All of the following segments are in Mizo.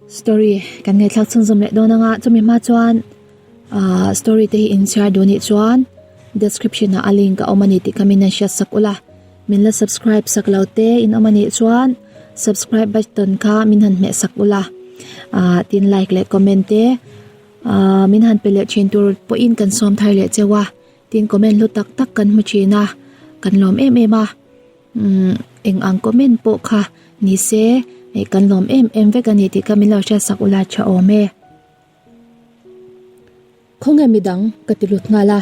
Story kan ngaihthlak chhunzawm leh dawn anga chumi hma chuan ah story te hi in chhiar duh anih chuan description ah a link a awm ani tih kha min han hriat sak ula min la subscribe sak lo te in awm anih chuan subscribe button kha min han hmeh sak ula ah tin like leh comment te ah min han pe leh thin tur pawhin kan sawm thar leh cheu a tin comment hlu tak tak kan hmu thin a kan lawm em em a. Umm eng ang comment pawh kha ni se eh kan lawm em em vek a ni tih kha min lo hriat sak ula tha awm e. Khawnge midang ka ti lut nghal a,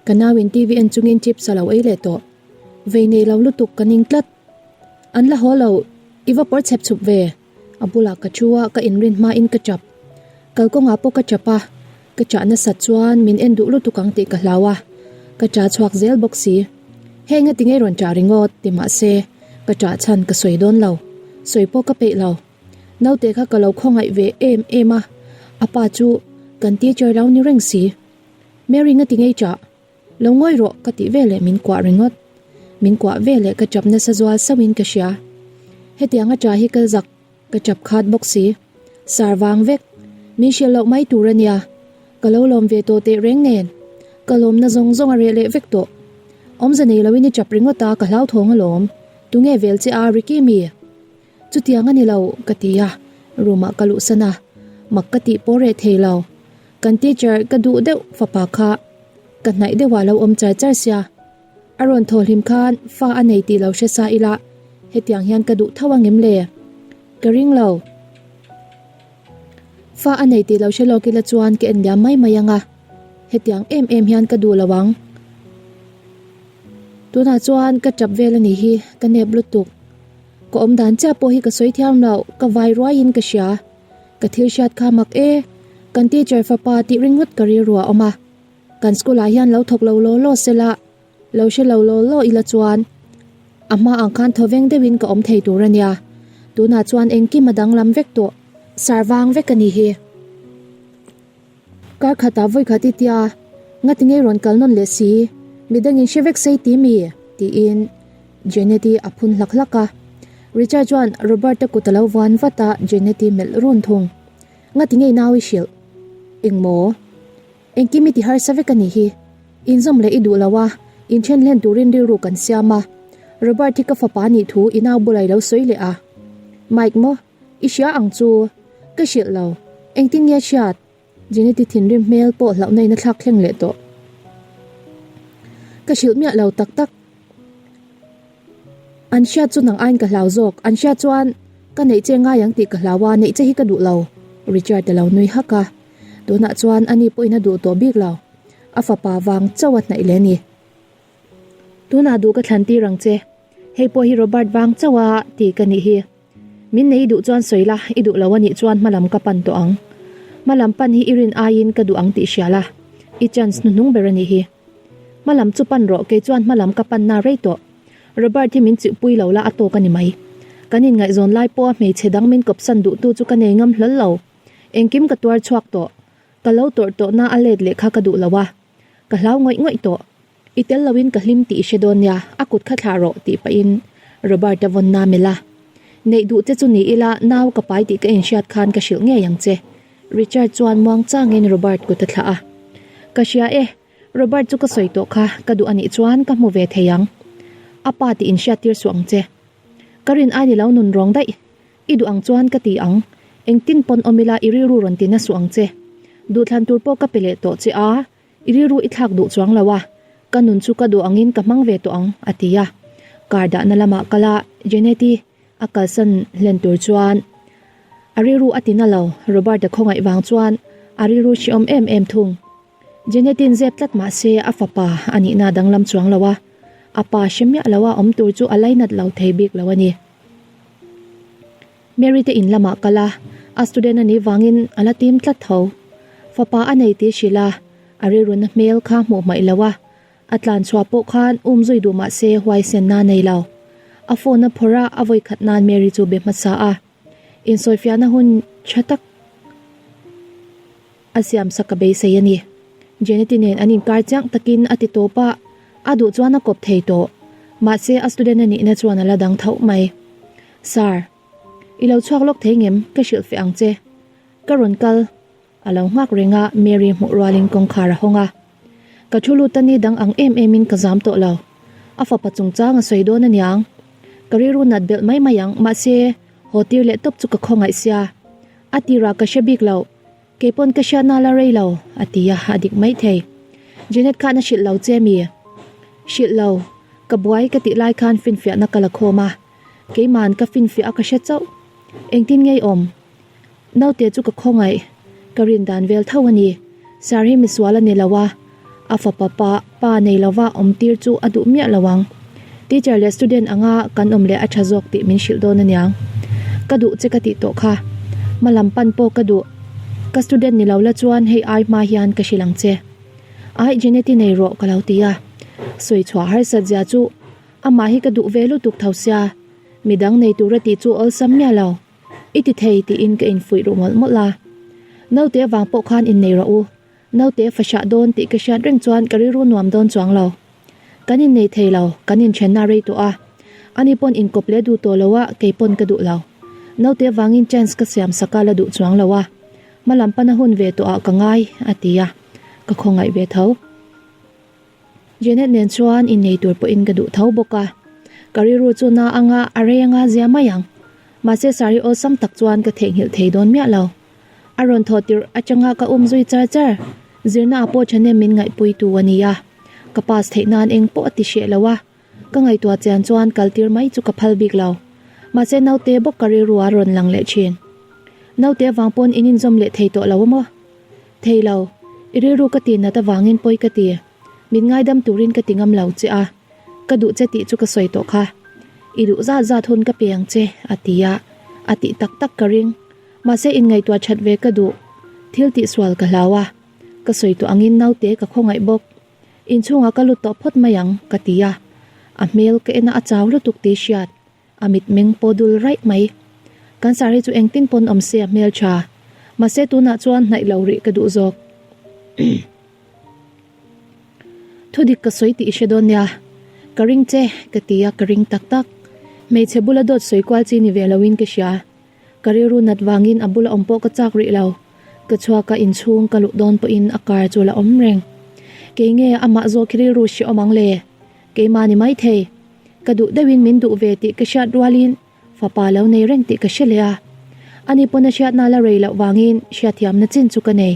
ka nau in TV en chungin chips a lo ei leh tawh. Vei nei lo lutuk ka ning tlat. An la haw lo, i va pawr chhep chhup ve. A bulah ka thu a, ka inrin hmain ka chap. Kalkawngah pawh ka chap a, ka chah nasat chuan min en duh lutuk ang tih ka hlau a, ka chah chhuak zel bawk si. Heng a ti ngei rawn chah ringawt ti mah se, ka chah chhan ka sawi dawn lo. Sawi pawh ka peih lo. Naute kha ka lo khawngaih ve em em a, a pa chu kan teacher lo ni reng si. Mary nga ti ngei chah. Lo ngawi rawh ka tih veleh min kuah ringawt. Min kuah veleh ka chap nasa zual sauhin ka hria. Hetiang a cha hi kal zak ka chap khat bawk si. Sar vang vek. Min hrilh loh mai tur a nia. Ka lo lawm ve tawh teh reng nen. Ka lawmna zawng zawng a reh leh vek tawh. Awmze nei loin i chap ringawt a ka hlauthawng alawm. Tunge vel che a Ricky mi? Chutiang a ni lo ka ti a, room ah ka luhsan a, mak ka tih pawh reh thei lo. Kan teacher ka duh deuh fapa kha ka hnaih deuh ah lo awm char char sia. A rawn thaw hlim khan fa a nei tih lo hre sa ila hetiang hian ka duh tho angem le? Ka ring lo. Fa a nei tih lo hre lawk ila chuan ka en liam mai mai anga hetiang em em hian ka duh lo ang. Tunah chuan ka tap vel a nih hi ka nep lutuk. Ka awm dan chiah pawh hi ka sawi thiam lo, ka vai ruaiin ka hria. Ka thil hriat kha mak e, kan teacher fapa tih ringawt ka rilru a awm a. Kan school ah hian lo thawk lo law law sela, lo hre lo law law ila chuan a hma ang khan thawveng deuhin ka awm thei tur a nia. Tunah chuan engkim a danglam vek tawh, sar vang vek a ni hi. Kar khatah vawi khat i tia, ngati ngei rawn kal nawn leh si, midangin hre vek sei ti mi? tiin Jeneti a phun hlak hlak a. Richard chuan Robert-a kut a lo vuan vat a, Jeneti melh run thung. Ngati ngei nau i hrilh? Engmaw? Engkim i ti harsa vek a nih hi. Inzawm leh i duh lo a, inthen hlen turin rilru kan siam a. Robert hi ka fapa nih thu i nau bulah i lo sawi leh a. Mike maw? I hria ang chu. Ka hrilh lo. Engtin nge hriat? Jeneti thinrim hmel pawh hlauhna in a thlak thleng leh tawh. Ka hrilh miah lo tak tak. An hriat chu nang aiin ka hlau zawk. An hriat chuan ka neih che ngai ang tih ka hlau a, neih che hi ka duh lo. Richard a lo nui hak a. Tunah chuan ani pawhin a duh tawh bik lo. A fapa vang chauh a hnaih leh a ni. Tunah duh ka thlan tir ang che. Hei pawh hi Robert vang chauh a ti ka nih hi. Min nei duh chuan sawi la, i duh lo a nih chuan hmalam ka pan tawh ang. Hmalam pan hi i rin aiin ka duh ang tih hria la, i chance hnuhnung ber a nih hi. Hmalam chu pan rawh, kei chuan hmalam ka pan na rei tawh. Robert hi min chihpui lo la a tawk a ni mai. Kan inngaihzawn lai pawha hmeichhe dang min kawpsan duhtu chu ka nei ngam hlawl lo. Engkim ka tuar chhuak tawh. Ka lo tawrh tawhna a let leh kha ka duh lo a. Ka hlau ngawih ngawih tawh. I tel loin ka hlim tih i hre dawn nia, a kut kha thlah rawh tih pahin Robert-a vawn na melh a. Neih duh che chu ni ila nau ka pai tih ka inhriat khan ka hrilh ngei ang che. Richard chuan muang changin Robert kut a thlah a. Ka hria e, Robert chu ka sawi tawh kha, ka duh anih chuan ka hmu ve thei ang. A pa tih inhriat tir suh ang che. Ka rin ai ni lo nun rawng daih. I duh ang chuan ka ti ang. Engtin pawn awm ila i rilru rawn ti na suh ang che. Duhthlan tur pawh ka pe leh tawh che a. I rilru i thlak duh chuang lo a, ka nun chu ka duh angin ka hmang ve tawh ang, a ti a. Car dahna lamah kal a, Jeneti a kalsan hlen tur chuan a rilru a ti na lo, Robert-a khawngaih vang chuan a rilru hrehawm em em thung. Jeneti'n zep tlat mah se a fapa a nihna danglam chuang lo a, a pa hre miah lo a awm tur chu a lainat lo thei bik lo a ni. Mary te in lamah kal a, a student a nih vangin a la tim tlat tho. Fapa a nei tih hrilh a, a rilruna hmel kha hmuh hmaih lo a, a tlan chhuah pawh khan um zui duh mah se huaisenna a nei lo. A phone a phawrh a, a vawi khat nan Mary chu be hmasa a. Insawifiahna hun tha tak a siam sak a beisei a ni. Jeneti nen an inkar chiang takin a ti tawp a, a duh chuan a kawp thei tawh. Mahse a student a nihna chuan a la dang tho mai. Sir, i lo chhuak lawk thei ngem? Ka hrilh feh ang che. Ka rawn kal. A lo nghak reng a, Mary hmuh rualin kawngkhar a hawng a. Ka thu lut a ni dang ang em emin ka zam tawh lo. A fapa chungchang a sawi dawn aniang. Ka rilru nat belh mai mai ang, mahse, haw tir leh tawp chu ka khawngaih sia. A tirah ka hre bik lo. Kei pawn ka hriatna la rei lo, a ti a, a dik maithei. Jenet khan a hrilh lo che mi? Hrilh lo. Ka buai ka tih lai khan finfiahna ka la khawm a. Keima'n ka finfiah a ka hre chauh. Engtin ngei awm? Naute chu ka khawngaih. Ka rin dan vel tho a ni. Sir hi misual a ni lo a, a fapa pa pa nei lova awm tir chu a duh miah lo ang. Teacher leh student anga kan awm leh a tha zawk tih min hrilh dawn aniang. Ka duh che ka tih tawh kha. Hma lam pan pawh ka duh. Ka student ni lo la chuan hei ai hma hian ka hrilh ang che. Aih Jeneti nei rawh ka lo ti a. Sawi chhuah harsat zia chu amah hi ka duh ve lutuk tho sia. Midang nei tura tih chu awlsam miah lo. I ti thei tiin ka infuih ruh mawlh mawlh a. Naute avang pawh khan innei rawh u. Naute fa hrah dawn tih ka hriat reng chuan ka rilru nuam dawn chuang lo. Kan innei thei lo, kan inthenna rei tawh a. Ani pawn inkawp leh duh tawh lo a, kei pawn ka duh lo. Naute avangin chance ka siam sak a la duh chuang lo a. Hmalam pana hun ve tawh ah ka ngai, a ti a. Ka khawngaih ve tho. Janet nen chuan innei tur pawhin ka duh tho bawk a, ka rilru chu na anga a rei anga zia mai ang. Mahse sari awlsam tak chuan ka theihnghilh thei dawn miah lo. A rawn thawh tirh atanga ka um zui char char, zirna ah pawh thahnem min ngaihpui tu a ni a, ka pass theih nan eng pawh a ti hreh lo a, ka ngaihtuah chian chuan kal tir mai chu ka phal bik lo. Mahse naute bawk ka rilru a rawn lang leh thin. Naute avang pawn in inzawm leh thei tawh lo a maw? Thei lo, i rilru ka ti nat avangin pawi ka ti. Min ngaidam turin ka ti ngam lo che a, ka duh che tih chu ka sawi tawh kha. I duh zat zat hun ka pe ang che, a ti a, a tih tak tak ka ring. Mahse inngaihtuah that ve ka duh. Thil tihsual ka hlau a, ka sawi tawh angin naute ka khawngaih bawk. Inchhungah ka lut tawh phawt mai ang, ka ti a. A hmel ka en a a chau lutuk tih hriat. A mitmeng pawh dul raih mai. Kan sar hi chu engtin pawn awm se a hmel tha. Mahse tunah chuan hnaih lo rih ka duh zawk. Thudik ka sawi tih i hre dawn nia. Ka ring che, ka ti a, ka ring tak tak. Hmeichhe bula dawt sawi kual chi ni ve loin ka hria. Ka rilru nat vangin a bula awm pawh ka chak rih lo. Ka chhuak a inchhung ka luh dawn pawhin a car chu la awm reng. Kei nge amah zawk hi rilru hre awm ang le? Keimah ni maithei. Ka duh deuhin min duh ve tih ka hriat rualin fapa lo nei reng tih ka hre leh a. Ani pawn a hriatna la rei loh vangin hriatthiamna chin chu ka nei.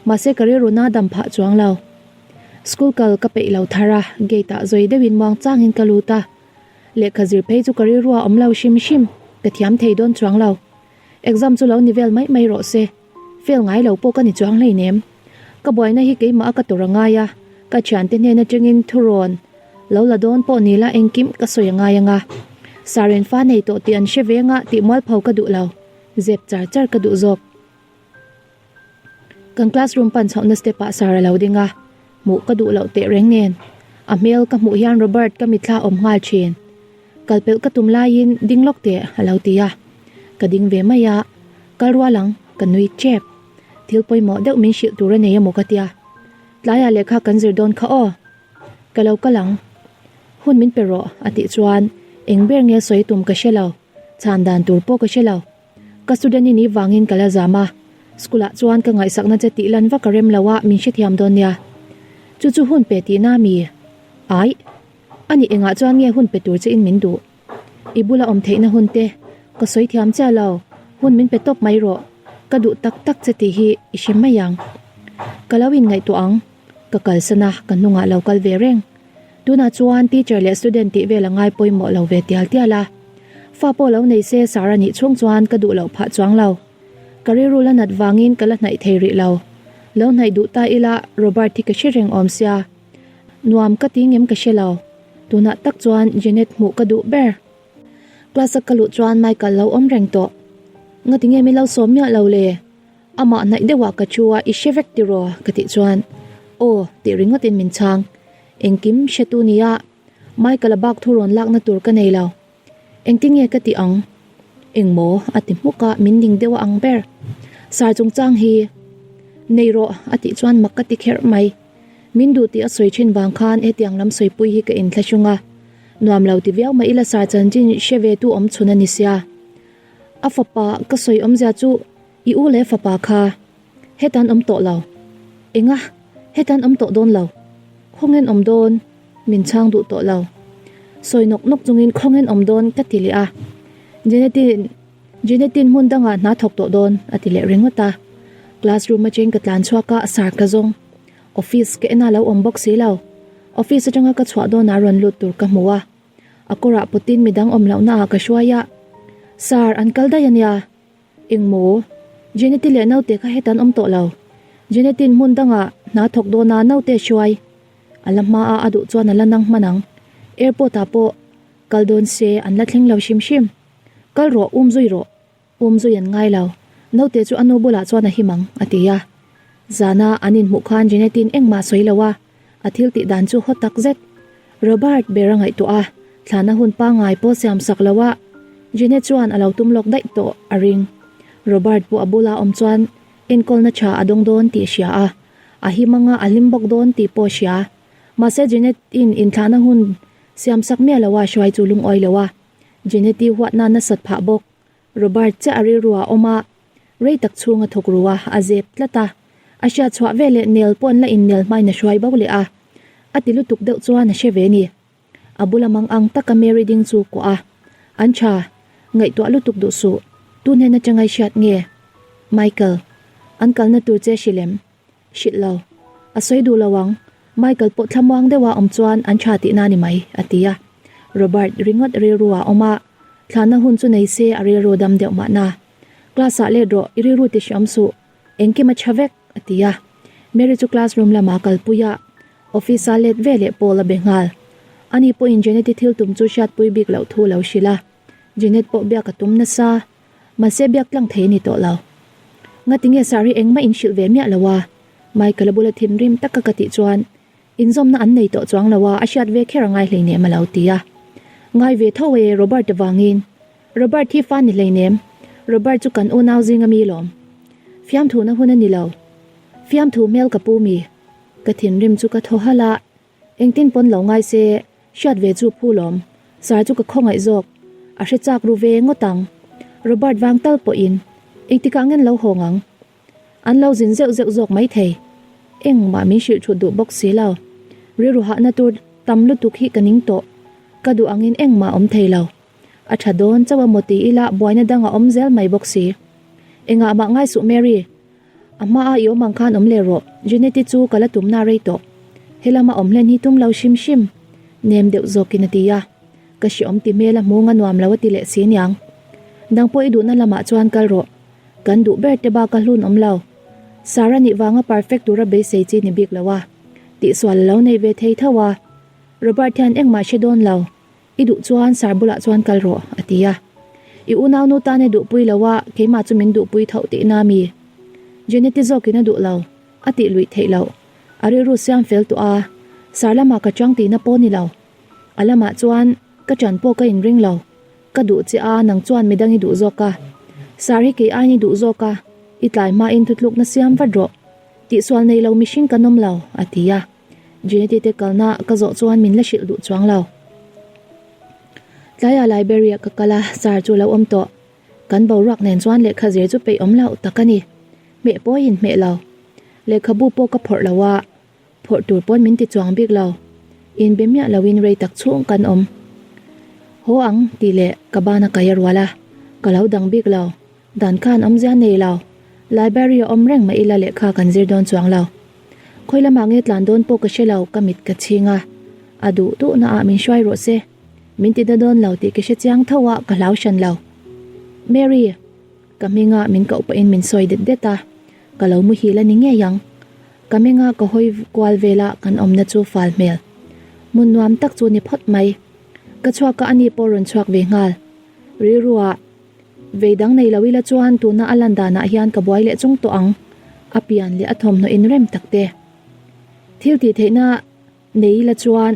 Mahse ka rilru na dam phah chuang lo. School kal ka peih lo thar a, gate ah zawi deuhin muang changin ka lut a. Lehkha zir phei chu ka rilru a awm lo hrim hrim, ka thiam thei dawn chuang lo. Exam chu lo ni vel mai mai rawh se. Fail ngai lo pawh ka ni chuang hleinem. Ka buaina hi keimah a ka tur a ngai a, ka thiante hnen atangin thurawn lo la dawn pawh ni la engkim ka sawi a ngai anga. Saren fa nei tawh tih an hre ve anga tih mualpho ka duh lo, zep char char ka duh zawk. Kan classroom pan chhohna step ah Sara lo ding a, hmuh ka duh loh teh reng nen. A hmel ka hmuh hian Robert ka mitthla awm nghal thin. Kal pelh ka tum laiin ding lawk teh a lo ti a, ka ding ve mai a, kal rual ang ka nui tep. Thil pawimawh deuh min hrilh tur a nei emaw ka tia. Tlaiah lehkha kan zir dawn kha aw. Ka lo kal ang. Hun min pe rawh a tih chuan eng ber nge sawi tum ka hre lo, chhan dan tur pawh ka hre lo. Ka student i nih vangin ka la zam a, school ah chuan ka ngaihsakna che tih lan vak a rem lo a min hrethiam dawn nia. Chu chu hun pe tihna mi? Aih. A nih engah chuan nge hun pe tur che in min duh? I bula awm theihna hun te ka sawi thiam chiah lo, hun min pe tawp mai rawh, ka duh tak tak che tih hi i hre mai ang. Ka lo inngaihtuah ang, ka kalsan a, ka hnungah lo kal ve reng. Tunah chuan teacher leh student tih vel a ngai pawimawh lo ve tial tial a. Fa pawh lo nei se Sara nih chhung chuan ka duh loh phah chuang lo. Ka rilru la nat vangin ka la hnaih thei rih lo. Lo hnaih duh ta ila Robert hi ka hre reng awm sia. Nuam ka ti ngem ka hre lo. Tunah tak chuan Jenet hmuh ka duh ber. Class a ka luh chuan Michael lo awm reng tawh. Ngati nge min lo sawm miah lo le? Amah hnaih deuhah ka thu a, i hre vek tiraw? ka tih chuan Aw tih ringawtin min chhang. Engkim hretu nia Michael a bak thu rawn lakna tur ka nei lo. Engtin nge ka tih ang? Engmaw? a ti hmuk a, min ning deuh a ang ber. Sar chungchang hi nei rawh a tih chuan mak ka ti kherh mai. Min duh tih a sawi thin vang khan hetiang lam sawipui hi ka inthlahrung a. Nuam lo ti viau mah ila sar chanchin hre ve tu awm chhun a ni sia. A fapa ka sawi awmzia chu. I u leh fapa kha heta an awm tawh lo. Enga? Heta an awm tawh dawn lo. Khawngen awm dawn? Min chhang duh tawh lo. Sawi nawk nawk chungin khawngen awm dawn ka ti leh a. Jenetin Jenetin hmun dangah hna thawk tawh dawn a ti leh ringawt a. Classroom atangin ka tlan chhuak a, sar ka zawng. Office ka en a lo awm bawk si lo. Office atanga ka chhuah dawnah rawn lut tur ka hmu a. A kawrah pawtin midang awm lohna ah ka hruai a. Sir, an kal daih a nia. Engmaw? Jeneti leh naute kha heta an awm tawh lo. Jenetin hmun dangah hna thawk dawna naute a hruai. A la hma a, a duh chuan a la nang hman ang. Airport ah pawh kal dawn se an la thleng lo hrim hrim. Kal rawh, um zui rawh. Um zui an ngai lo. Naute chu a nu bulah chuan a him ang, a ti a. Zana an inhmuh khan Jenetin engmah sawi lo a, a thil tih dan chu haw tak zet. Robert ber a ngaihtuah a, thlana hun pangngai pawh siam sak lo a, Jenet chuan a lo tum lawk daih tawh a ring. Robert pawh a bula awm chuan enkawlna tha a dawng dawn tih a hria a, a him anga a hlim bawk dawn tih pawh a hria. Mahse Jenet-in inthlahna hun siam sak miah lo a hruai chu lungawi lo a, Jenet-i huatna nasat phah bawk. Robert chiah a rilru ah awm a, rei tak chhung a thawk ru a, a zep tlat a. A hriat chhuah veleh nel pawh an la innel hmain a hruai bo leh a. A ti lutuk deuh chuan a hre ve ni. A bula mang ang taka Mary ding chu kuah a. An tha, ngaihtuah lutuk duh suh, tun hian atanga i hriat nge? Michael, an kalna tur che hrilh em? Hrilh lo. A sawi duh lo ang, Michael pawh thlamuang deuha awm chuan an tha tihna ni mai, a ti a. Robert ringawt rilru ah awm a, thlahna hun chu nei se a rilru dam deuh mahna. Class ah let rawh, i rilru ti hriam suh, engkim a tha vek, a ti a. Mary chu classroom lamah a kalpui a, office a let ve leh Paul a be nghal. Ani pawhin Janet-i thil tum chu hriatpui bik loh thu lo hrilh a. Janet pawh biak a tum nasa. Mahse biak tlang thei a ni tawh lo. Ngatinge Sari engmah in hrilh ve miah lo a? Michael-a bula thinrim taka ka tih chuan inzawmna an nei tawh chuang lo a, a hriat ve kher a ngai hleinem a lo ti a. Ngai ve tho e Robert-a vangin. Robert hi fa ni hleinem. Robert chu kan unau zinga mi lawm. Fiamthuhna hun a ni lo. Fiamthu hmel ka pu mi. Ka thinrim chu ka thaw halh a. Engtin pawn lo ngai se, hriat ve chu phu lawm. Sar chu ka khawngaih zawk. A hre chak ru ve ngawt ang. Robert vang tal pawhin engtikah ngen lo hawng ang. An lo zin zeuh zeuh zawk mai thei. Engmah min hrilh thut duh bawk si lo. Rilru hahna tur tam lutuk hi ka ning tawh. Ka duh angin engmah awm thei lo. A tha dawn chauh a maw ti ila buaina dang a awm zel mai bawk si. Engah mah ngai suh Mary. A hma a i awm ang khan awm leh rawh, Jeanette-i chu ka la tumna rei tawh. Helama awm hlen hi tum lo hrim hrim, nem deuh zawkin a ti a. Ka hreawm ti hmel a hmung a nuam lo a ti leh si niang. Dang pawh i duhna lamah chuan kal rawh. Kan duh ber te bak a hlun awm lo. Sarah nih vanga perfect tura beisei chi ni bik lo a. Tihsual a lo nei ve thei tho a. Robert hian engmah hre dawn lo. I duh chuan sar bulah chuan kal rawh, a ti a. I unaunu tan i duhpui lo a, keimah chu min duhpui tho tihna a mi? Jeneti zawkin a duh lo, a tih luih theih loh. A rilru siam fel tawh a, sar lamah ka chang tihna pawh ni lo. A lamah chuan ka chan pawh ka inring lo. Ka duh che a, nang chuan midang i duh zawk a. Sar hi kei aiin i duh zawk a, i tlai hmain thutlukna siam vat rawh. Tihsual nei lo mihring kan awm lo, a ti a. Jeneti te kalna ka zawh chuan min la hrilh duh chuang lo. Tlaiah library ah ka kal a, sar chu lo awm tawh. Kan boruak nen chuan lehkha zir chu peih awm loh tak a ni. Hmeh pawhin hmeh lo. Lehkhabu pawh ka phawrh lo a, phawrh tur pawn min ti chuang bik lo. Inbe miah loin rei tak chhung kan awm. Haw ang tih leh ka ban a kai a rual a, ka lo dang bik lo. Dan khan awmzia nei lo. Library a awm reng mah ila lehkha kan zir dawn chuang lo. Khawi lamah nge tlan dawn pawh ka hre lo, ka mit ka chhing a. A duh duhna ah min hruai rawh se. Min ti na dawn lo tih ka hre chiang tho a, ka hlau hran lo. Mary! Ka hminga min koh pahin min sawi det det a, ka lo muhil a ni ngei ang. Ka menga ka hawi kual vela kan awmna chu fal hmel. Hmun nuam tak chu ni phawt mai. Ka chhuak a, ani pawh rawn chhuak ve nghal. Rilruah. Vei dang nei lo ila chuan tuna a lan danah hian ka buai leh chung tawh ang, a pian leh a thawmhnaw inrem tak te. Thil tih theihna nei ila chuan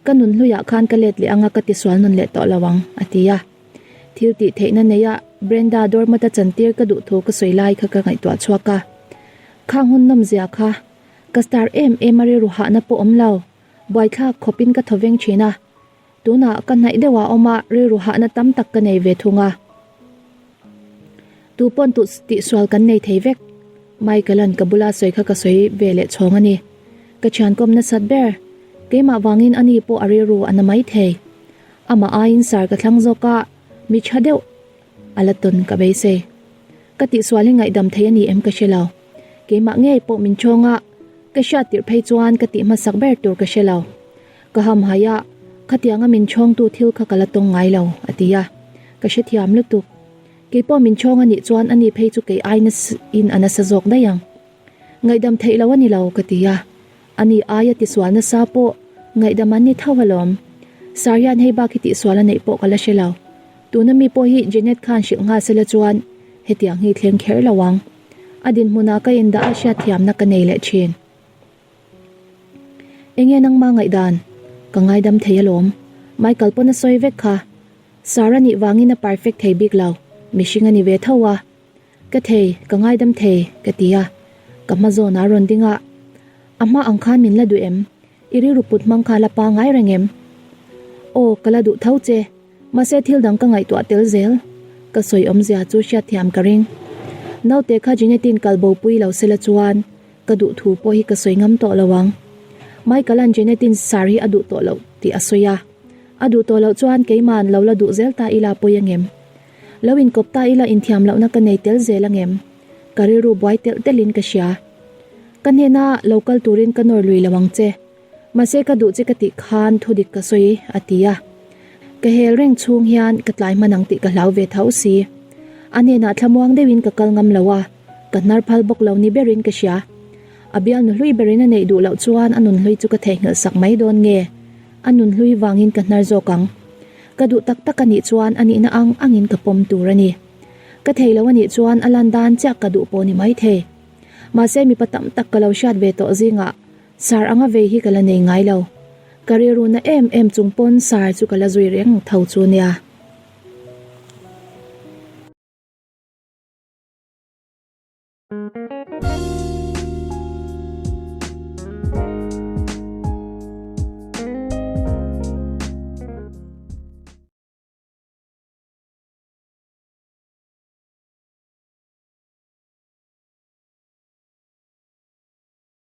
ka nun hluiah khan ka let leh anga ka tisual nawn leh tawh lo ang, a ti a. Thil tih theihna neia Brenda doormat a chantir ka duh thu ka sawi lai kha ka ngaihtuah chhuak a. Khang hun nawmzia kha ka star em em a rilru hahna pawh awm lo, buaithlak khawpin ka thawveng thin a. Tunah ka hnaih deuh ah awm a, rilru hahna tam tak ka nei ve thung a. Tu pawn tuh tihsual kan nei thei vek. Michael-a'n ka bula sawi kha ka sawi ve leh chhawng a ni. Ka thiankawm nasat ber. Keimah vangin ani pawh a rilru a na mai thei. Amah aiin sar ka thlang zawk a, mi tha deuh a la tawn ka beisei. Ka tihsual hi ngaihdam thei a ni em ka hre lo. Keimah ngei pawh min chawng a, ka hriat tirh phei chuan ka tih hmasak ber tur ka hre lo. Ka hamhaih a, khatianga min chawngtu thil kha ka la tawng ngai lo, a ti a. Ka hrethiam lutuk. Kei pawh min chawng a nih chuan ani phei chu kei ai nasa in a nasa zawk daih ang. Ngaihdam theih lo a ni lo, ka ti a. Ani aia tisual nasa pawh ngaihdam an ni tho alawm. Sir hian hei bak hi tihsual a neih pawh ka la hre lo. Tuna mi pawh hi Jenet khan hrilh nghal sela chuan hetiang hi thleng kher lo ang. A dinhmunah ka indah a hriatthiamna ka nei leh thin. Enge nangma ngaihdan? Ka ngaidam thei alawm. Michael pawn a sawi vek kha. Sir a nih vangin a perfect thei bik lo. Mihring a ni ve tho a. Ka thei, ka ngaidam thei, ka ti a. Ka hma zawnah a rawn ding a. A hma ang khan min la duh em? I rilru put hmang kha la pangai reng em? Aw, ka la duh tho che. Mahse thil dang ka ngaihtuah tel zel. Ka sawi awmzia chu hriatthiam ka ring. Naute kha Jeanette-in kal bo pui lo sela chuan ka duh thu pawh hi ka sawi ngam tawh lo ang. Michael-a'n Jeanette-in sar hi a duh tawh loh tih a sawi a. A duh tawh loh chuan keima'n lo la duh zel ta ila pawi angem? Lo inkawp ta ila inthiam lohna ka nei tel zel angem? Ka rilru buai telh telhin ka hria. Ka hnena lo kal turin ka nawr lui lo ang che. Mahse ka duh che ka tih khan thudik ka sawi a ti a. Ka hel reng chhung hian ka tlai hman ang tih ka hlau ve tho si. A hnenah thlamuang deuhin ka kal ngam lo a, ka hnar phal bawk lo ni berin ka hria. A bialnu hlui berin a neih duh loh chuan a nunhlui chu ka theihnghilh sak mai dawn nge? A nunhlui vangin ka hnar zawk ang. Ka duh tak tak a nih chuan a nihna ang angin ka pawm tur a ni. Ka thei lo a nih chuan a lan dan chiah ka duh pawh ni mai thei. Mahse mipa tam tak ka lo hriat ve tawh zingah sar anga vei hi ka la nei ngai lo. Ka rilru na em em chung pawn sar chu ka la zui reng tho chu nia.